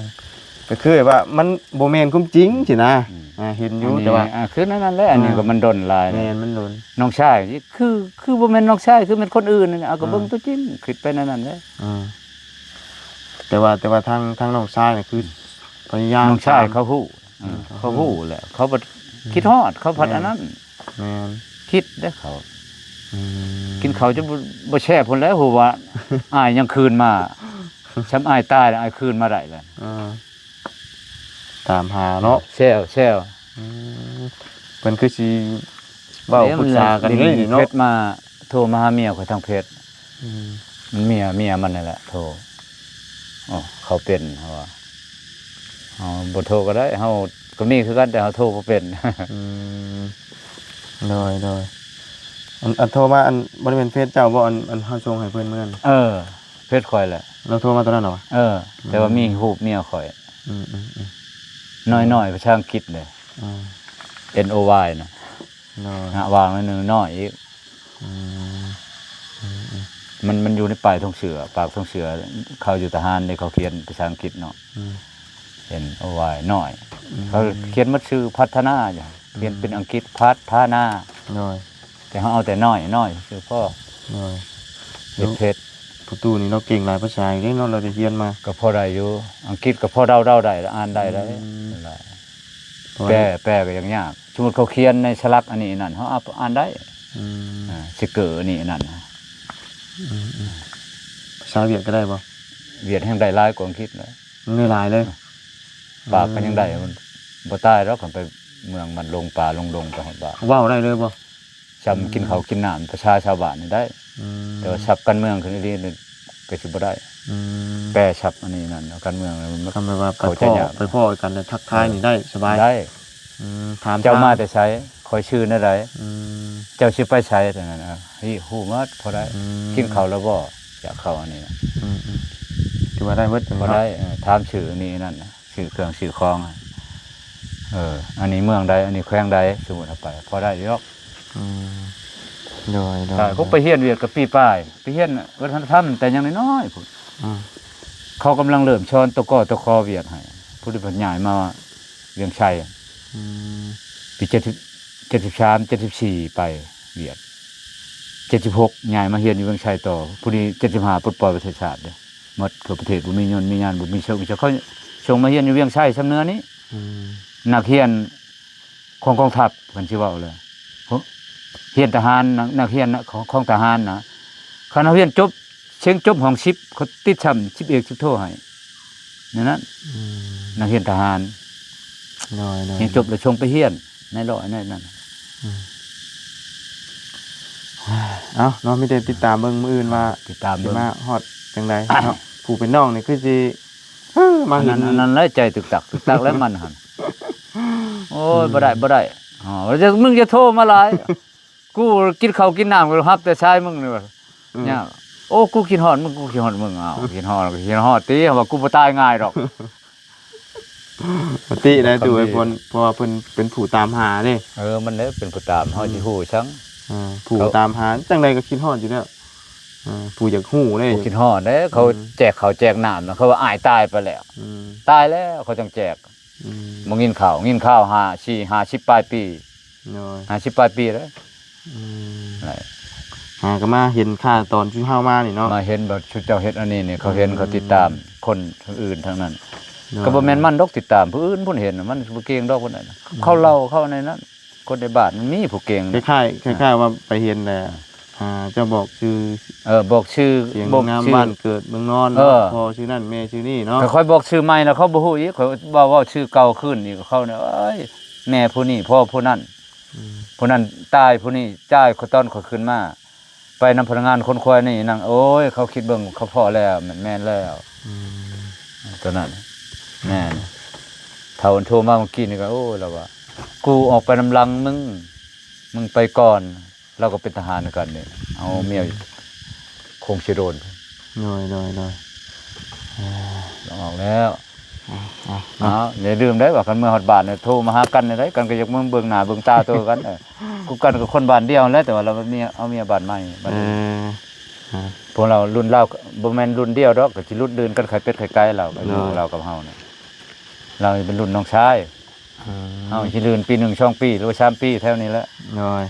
ກໍຄືແບບວ່າມັນບໍ່ແມ່ນຄວາມຈິງຊີ້ນະ. ອືມ ອ່າ ເຫັນຢູ່ ອັນນີ້ ແຕ່ວ່າ ອ່າ ຄືນັ້ນແຫຼະ. ອັນນີ້ ອ່າ ກໍມັນດົນຫຼາຍນະ. ແມ່ນ ມັນດົນ. ນ້ອງຊາຍນີ້ ຄື ຄືບໍ່ແມ່ນນ້ອງຊາຍ ຄືແມ່ນຄົນອື່ນນີ້ນະ. ເອົາ ກໍເບິ່ງ ອ່າ ຕົວຈິງ ຄິດໄປແນວນັ້ນແຫຼະ. ອ່າ ແຕ່ວ່າ ແຕ່ວ່າທາງ ທາງນ້ອງຊາຍນະ ຄືພະຍາຍາມ ນ້ອງຊາຍ ຖາມ ເຂົາຮູ້. ເອີ ອືມ ເຂົາຮູ້ແຫຼະ ເຂົາບັດ ອືມ ຄິດຮອດ ເຂົາພັດ ແມ່ນ ອັນນັ້ນ ແມ່ນ ຄິດເດ້ເຂົາ. ອືມ ກິນເຂົ້າຈົນບໍ່ ບໍ່ແຊບພຸ້ນແຫຼະ ຮູ້ວ່າອ້າຍຍັງຄືນມາ ຊ່ຳອ້າຍຕາຍແລ້ວ ອ້າຍຄືນມາໄດ້ແລ້ວ. ເອີ ຕາມຫາເນາະ ແຊວ ແຊວ. ອືມ ເພິ່ນຄືຊິເວົ້າ ເອີ ປຶກສາກັນເລີຍເນາະ. ເຟສມາ ໂທມາຫາເມຍຂ້ອຍທາງເຟສ. ອືມ ມັນເມຍ ເມຍມັນນັ້ນແຫຼະໂທ. ໂອ້ ເຂົາເປັນ ເຮົາວ່າ ເຮົາບໍ່ໂທກໍໄດ້ ເຮົາກໍມີຄືກັນ ແຕ່ເຮົາໂທບໍ່ເປັນ. ອືມ ໂດຍ ໂດຍ. ອັນ ອັນໂທມາ ອັນ ບໍ່ໄດ້ແມ່ນເຟສເຈົ້າບໍ່? ອັນ ອັນເຮົາສົ່ງໃຫ້ເພິ່ນມື້ນັ້ນ. ເອີ ເຟສຂ້ອຍແຫຼະ ລາວໂທມາຕອນນັ້ນເນາະ. ເອີ ແຕ່ວ່າ ອືມ ມີຮູບເມຍຂ້ອຍ. ອືມໆໆ ນ້ອຍໆ ພາສາອັງກິດເດ້. ອືມ ເອັນ ໂອ ວາຍ ນະ. ນ້ອຍ ຫະ ວາງໜ້ອຍໜຶ່ງ ນ້ອຍອີກ. ອືມ ອືມໆ ມັນ ມັນຢູ່ໃນປ້າຍທົ່ງເສືອ ປາກທົ່ງເສືອ ເຂົາຢູ່ທະຫານເດ້ ເຂົາຂຽນພາສາອັງກິດເນາະ. ອືມ ເອັນ ໂອ ວາຍ ນ້ອຍ. ອືມ ເຂົາຂຽນໝົດຊື່ພັດທະນາຢູ່ ຂຽນເປັນ ອືມ ອັງກິດ ພັດທະນາ. ໂດຍ ແຕ່ເຮົາເອົາແຕ່ນ້ອຍ ນ້ອຍຊື່ພໍ. ໂດຍ ເຮັດເພຈ. ພໍ່ຕູ້ນີ້ລາວເກັ່ງຫຼາຍພາສາຢູ່ເດ້ເນາະ ລາວໄດ້ຮຽນມາ. ກໍພໍໄດ້ຢູ່ ອັງກິດກໍພໍເດົາໆໄດ້ ອ່ານໄດ້ ອືມ ໄດ້. ແປ ແປກໍຍັງຍາກ. ສົມມຸດເຂົາຂຽນໃນສະຫຼັກອັນນີ້ນັ້ນ ເຮົາອ່ານໄດ້. ອືມ ອ່າ ສະເກີອັນນີ້ນັ້ນ. ອືມໆ ພາສາຫວຽດກໍໄດ້ບໍ່? ຫວຽດແຮ່ງໄດ້ຫຼາຍກວ່າອັງກິດເລີຍ. ມັນໄດ້ຫຼາຍເລີຍ. ປາກກໍຍັງໄດ້. ອືມ ມັນບໍ່ຕາຍດອກ ຄັນໄປເມືອງມັນ ລົງປ່າລົງດົງໄປຮອດບ້ານ. ເວົ້າໄດ້ເລີຍບໍ່? ຊ່ຳ ອືມ ກິນເຂົ້າກິນນ້ຳພາສາຊາວບ້ານນີ້ໄດ້. ອືມ ແຕ່ວ່າສັບການເມືອງຂຶ້ນອີ່ຫຼີນີ້ກໍຊິບໍ່ໄດ້. ອືມ ແປສັບອັນນີ້ນັ້ນ ການເມືອງມັນ ຄັນແບບວ່າໄປ ເຂົ້າໃຈຍາກ. ພໍ້ ໄປພໍ້ກັນແລ້ວທັກທາຍນີ້ໄດ້ສະບາຍ. ໄດ້. ອືມ ຖາມ ເຈົ້າມາແຕ່ໃສ? ຂ້ອຍຊື່ແນວໃດ? ອືມ ເຈົ້າຊິໄປໃສ? ເທົ່ານັ້ນ. ເອີ ຮູ້ໝົດ ພໍໄດ້. ອືມ ກິນເຂົ້າແລ້ວບໍ່? ຢາກເຂົ້າອັນນີ້ນະ. ອືມໆ ຖືວ່າໄດ້ເບິດ. ພໍໄດ້. ເອີ ຖາມຊື່ນີ້ນັ້ນນະ. ຊື້ເຄື່ອງຊື້ຂອງ. ເອີ ອັນນີ້ເມືອງໃດ ອັນນີ້ແຂວງໃດ ສົມມຸດເຮົາໄປ ພໍໄດ້ຢູ່ດອກ. ອືມ ໂດຍໆ ຂ້ອຍໄປຮຽນຫວຽດກໍປີປາຍ ໄປຮຽນວັດທະນະທຳແຕ່ຍັງນ້ອຍໆພຸ້ນ. ອືມ ເຂົາກຳລັງເລີ່ມສອນ ຕະກໍ ຕະຂໍຫວຽດໃຫ້ ຜູ້ທີ່ເພິ່ນຍ້າຍມາວຽງໄຊ. ອືມ ປີເຈັດສິບ ເຈັດສິບສາມ ເຈັດສິບສີ່ ໄປຫວຽດ ເຈັດສິບຫົກ ຍ້າຍມາຮຽນຢູ່ວຽງໄຊຕໍ່. ຜູ້ນີ້ ເຈັດສິບຫ້າ ປົດປ່ອຍປະເທດຊາດເດ້ ໝົດທົ່ວປະເທດ ບໍ່ມີຍົນມີຍານ ບໍ່ມີໂຊກມີຊາຍ ເຂົາສົ່ງມາຮຽນຢູ່ວຽງໄຊຊຳເໜືອນີ້. ອືມ ນັກຮຽນຂອງກອງທັບ ຄັນຊິເວົ້າແລ້ວ ຮ- ຮຽນທະຫານ ນັກ ນັກຮຽນຂອງ ຂອງທະຫານນະ ຄັນເຮົາຮຽນຈົບ ເສັງຈົບຫ້ອງສິບ ເຂົາຕິດຊ້ຳສິບເອກສິບໂທໃຫ້ ແນວນັ້ນ. ອືມ ນັກຮຽນທະຫານ ໂດຍໆ ຮຽນຈົບແລ້ວສົ່ງໄປຮຽນນາຍຮ້ອຍນາຍນັ້ນ. ອືມ ເອົ້າເນາະ ມີແຕ່ຕິດຕາມເບິ່ງມື້ອື່ນວ່າ ຕິດຕາມເບິ່ງ ຊິມາຮອດຈັ່ງໃດເນາະ. ຜູ້ເປັນນ້ອງນີ້ຄືຊິ ເອີ ມາເຫັນ ອັນນັ້ນ ອັນນັ້ນແຫຼະ ໃຈຕຶກຕັກຕຶກຕັກແລ້ວມັນຫັ້ນ. ໂອ້ຍ ອືມ ບໍ່ໄດ້ ບໍ່ໄດ້. ອໍ ຢ່າ ມຶງຢ່າໂທມາຫຼາຍ ກູກິນເຂົ້າກິນນ້ຳກໍຮັບແຕ່ສາຍມຶງນີ້ວ່າ. ອືມ ຍາກ. ໂອ້ ກູຄິດຮອດມຶງ ກູຄິດຮອດມຶງ. ອ້າວ ຄິດຮອດກໍຄິດຮອດຕິ ວ່າກູບໍ່ຕາຍງ່າຍດອກ. ປະຕິໄດ້ຕູ້ໄອ້ພົນ ເພາະວ່າເພິ່ນເປັນຜູ້ຕາມຫາເດ້. ເອີ ມັນແຫຼະເປັນຜູ້ຕາມ ເຮົາຊິຮູ້ສັງ. ອືມ ຜູ້ຕາມຫາຈັ່ງໃດກໍຄິດຮອດຢູ່ແລ້ວ. ເອີ ຜູ້ຢາກຮູ້ເດ້ ຜູ້ຄິດຮອດເດ້. ອືມ ເຂົາແຈກເຂົ້າແຈກນ້ຳນະ ເຂົາວ່າອ້າຍຕາຍໄປແລ້ວ. ອືມ ຕາຍແລ້ວ ເຂົາຈັ່ງແຈກ. ອືມ ບໍ່ຍິນຂ່າວ ຍິນຂ່າວຫ້າ ສີ່ ຫ້າສິບປາຍປີ. ໂດຍ ຫ້າສິບປາຍປີແລ້ວ. ອືມ ນັ້ນແຫຼະ ຫາກໍມາເຫັນຄ່າຕອນທີ່ເຮົາມານີ້ເນາະ ມາເຫັນວ່າຊຸມເຈົ້າເຮັດອັນນີ້ນີ້ ເຂົາເຫັນ ອືມ ເຂົາຕິດຕາມຄົນອື່ນທັງນັ້ນ. ໂດຍ ກໍບໍ່ແມ່ນມັນດອກຕິດຕາມຜູ້ອື່ນ ຜູ້ເຫັນມັນບໍ່ເກັ່ງດອກ. ຜູ້ນັ້ນ ອືມ ເຂົາເລົ່າເຂົາໃນນັ້ນ ຄົນໃນບ້ານມັນມີຜູ້ເກັ່ງ. ຄ້າຍໆ ຄ້າຍໆວ່າໄປເຫັນແຫຼະ ອ່າ ເຈົ້າບອກຊື່ ເອີ ບອກຊື່ ສຽງນາມ ບອກຊື່ ບ້ານເກີດເມືອງນອນເນາະ. ເອີ ພໍ່ຊື່ນັ້ນ ແມ່ຊື່ນີ້ເນາະ. ຂ້ອຍບອກຊື່ໃໝ່ແລ້ວເຂົາບໍ່ຮູ້ອີກ ຂ້ອຍເວົ້າ ເວົ້າຊື່ເກົ່າຄືນອີກ ເຂົານີ້ ເອີຍ ແມ່ຜູ້ນີ້ ພໍ່ຜູ້ນັ້ນ. ອືມ ຜູ້ນັ້ນຕາຍ ຜູ້ນີ້ຕາຍ ຕອນຂ້ອຍຂຶ້ນມາ ໄປນຳພະນັກງານຂົນຂວາຍນີ້ນາງ ໂອ້ຍ ເຂົາຄິດເບິ່ງ ເຂົາພໍ້ແລ້ວ ແມ່ນ ແມ່ນແລ້ວ. ອືມ ຕົວນັ້ນ ແມ່ນ. ເຖົ້າໂທມາເມື່ອກີ້ນີ້ກໍ ໂອ້ຍ ລາວວ່າ ກູອອກໄປນຳຫຼັງມຶງ ມຶງໄປກ່ອນ. ລາວກໍເປັນທະຫານຄືກັນນີ້ ເອົາເມຍຢູ່ ອືມ ໂຄງເຊໂດນ. ໂດຍໆໆ ເອີ ອອກແລ້ວ. ເອົາ ເອົາ ເອົາ ຢ່າລືມເດ້ວ່າ ຄັນເມືອຮອດບ້ານໂທມາຫາກັນໄດ້ ກັນກໍຢາກມາເບິ່ງໜ້າເບິ່ງຕາໂຕກັນ. ເອີ ຄືກັນກັບຄົນບ້ານດຽວແຫຼະ ແຕ່ວ່າລາວມີ ເອົາເມຍບ້ານໃໝ່ ບ້ານ ເອີ ພວກລາວລຸ້ນລາວ ບໍ່ແມ່ນລຸ້ນດຽວດອກ ກໍຊິລຸ້ນລື່ນກັນໄຂ່ເປັດໄຂ່ໄກ່. ລາວກໍ ໂດຍ ລາວກັບເຮົານະ ລາວເປັນລຸ້ນນ້ອງຊາຍ. ອືມ ເຮົາຊິລື່ນປີໜຶ່ງສອງປີ ຫຼືວ່າສາມປີແຖວນີ້ແຫຼະ. ໂດຍ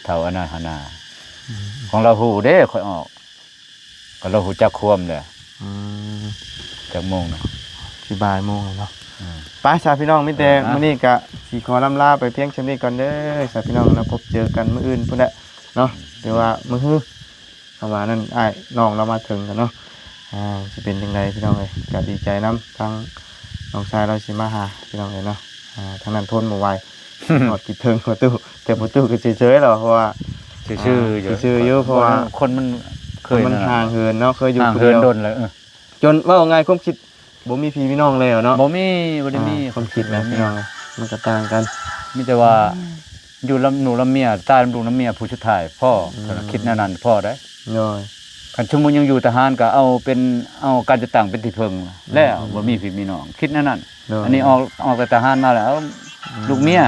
ເຖົ້າອັນນັ້ນຫັ້ນນາ. ອືມ ຂອງລາວຮູ້ເດ້ ຂ້ອຍອອກ ກໍລາວຮູ້ຈັກຄວາມແຫຼະ. ອືມ ຈັກໂມງນະ ຊິບ່າຍໂມງແລ້ວເນາະ. ອືມ ໄປຊະພີ່ນ້ອງ ມີແຕ່ ເອີ ມື້ນີ້ກະຊິຂໍລຳລາໄປພຽງສ່ຳນີ້ກ່ອນເດີຊະພີ່ນ້ອງເນາະ. ພົບເຈີກັນມື້ອື່ນພຸ້ນແຫຼະເນາະ. ອືມ ຫຼືວ່າມື້ຮື ເພາະວ່ານັ້ນ ອ້າຍນ້ອງລາວມາເຖິງແລ້ວເນາະ. ອ່າ ຊິເປັນຈັ່ງໃດພີ່ນ້ອງເອີຍ ກໍດີໃຈນຳ ທາງນ້ອງຊາຍລາວຊິມາຫາພີ່ນ້ອງເອີຍເນາະ. ອ່າ ທາງນັ້ນທົນບໍ່ໄຫວ ຮອດຄິດເຖິງພໍ່ຕູ້ ແຕ່ພໍ່ຕູ້ກໍເສີຍໆແລ້ວ ເພາະວ່າ ຊື່ໆຢູ່ ອ່າ ຊື່ໆຢູ່ ເພາະວ່າຄົນມັນເຄີຍ ມັນຫ່າງເຫີນເນາະ ເຄີຍຢູ່ ຫ່າງເຫີນດົນແລ້ວ. ເອີ ຈົນເວົ້າງ່າຍ ຄວາມຄິດບໍ່ມີພີ່ມີນ້ອງແລ້ວເນາະ. ບໍ່ມີ ບໍ່ໄດ້ມີ ອ່າ ຄວາມຄິດນະ ບໍ່ມີ ພີ່ນ້ອງ ມັນກໍຕ່າງກັນ ມີແຕ່ວ່າ ອືມ ຢູ່ນຳລູກນຳເມຍ ຕາຍນຳລູກນຳເມຍຜູ້ສຸດທ້າຍພໍ. ອືມ ຖ້າຄິດແນວນັ້ນພໍໄດ໋. ໂດຍ ຄັນສົມມຸດຍັງຢູ່ທະຫານກໍເອົາເປັນ ເອົາການຈັດຕັ້ງເປັນທີ່ເພິ່ງແລ້ວ. ອືມ ບໍ່ມີພີ່ມີນ້ອງ ຄິດແນວນັ້ນ. ໂດຍ ອັນນີ້ອອກ ອອກແຕ່ທະຫານມາແລ້ວ ອືມ ລູກເມຍ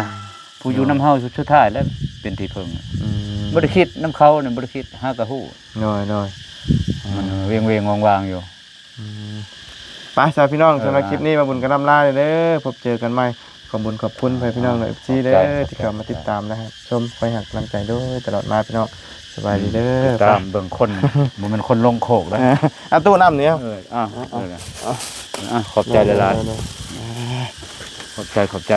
ຜູ້ຢູ່ນຳເຮົາ ໂດຍ ສຸດທ້າຍແລ້ວເປັນທີ່ເພິ່ງ. ອືມ ບໍ່ໄດ້ຄິດນຳເຂົານີ້ ບໍ່ໄດ້ຄິດ ຫາກໍຮູ້. ໂດຍໆ ມັນເວງໆ ວາງໆຢູ່. ອືມ ໄປຊະພີ່ນ້ອງ ເອີ ສຳລັບຄລິບນີ້ ເອີ ບ່າວບຸນກໍລຳລາເດີ ພົບເຈີກັນໃໝ່. ຂອບບຸນຂອບຄຸນ ອ່າ ໃຫ້ພີ່ນ້ອງ ເອັຟຊີ ເດີ ຂອບໃຈ ທີ່ເຂົ້າມາຕິດຕາມ ແລະ ຮັບຊົມ ຄອຍຮັກກຳລັງໃຈໂດຍຕະຫຼອດມາພີ່ນ້ອງ. ສະບາຍດີເດີ ອືມ ຕິດຕາມເບິ່ງຄົນ ບໍ່ແມ່ນຄົນລົງໂຄກເດີ. ເອີ ອ່ະ ຕູ້ນ້ຳນີ້ ເອີ ອ່ະ ອ່ະ ຂອບໃຈຫຼາຍໆ ໂດຍໆ ຂອບໃຈ ຂອບໃຈ.